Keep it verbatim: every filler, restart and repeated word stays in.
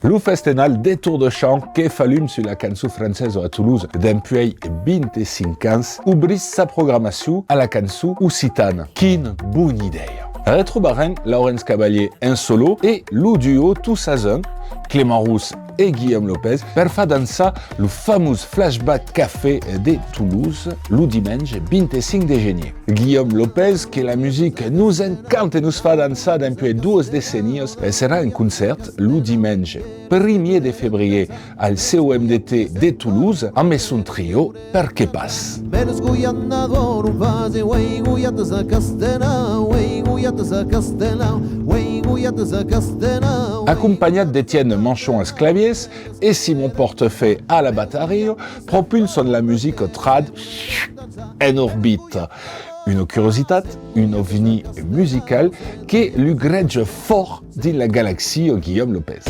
Lo festenal de Tour de Chant que fa lum sus la cançon francesa a Toulouse dempuèi vint-e-cinc ans obrís sa programacion a la cançon occitana. Quina bona idèa! Retrobarem Laurence Cavalier en solo e lo duo Tous à un, Clément Rousse e Guillaume Lopez, per far dançar lo famós Flashback Café de Toulouse lo dimenge vint-e-cinc de genièr. Guillaume Lopez, que la musica nos encanta e nos fa dançar dempuèi doas decennias, serà en concèrt lo dimenge primièr de febrièr al C O M D T de Toulouse amb son trio Perqué pas. Acompanhat d'Étienne Manchon als clavièrs e Simon Portefeuille a la bataria, propulsan la musica trad en orbita. Una curiositat, un ovni musical que lugreja fòrt dins la galaxia Guillaume Lopez.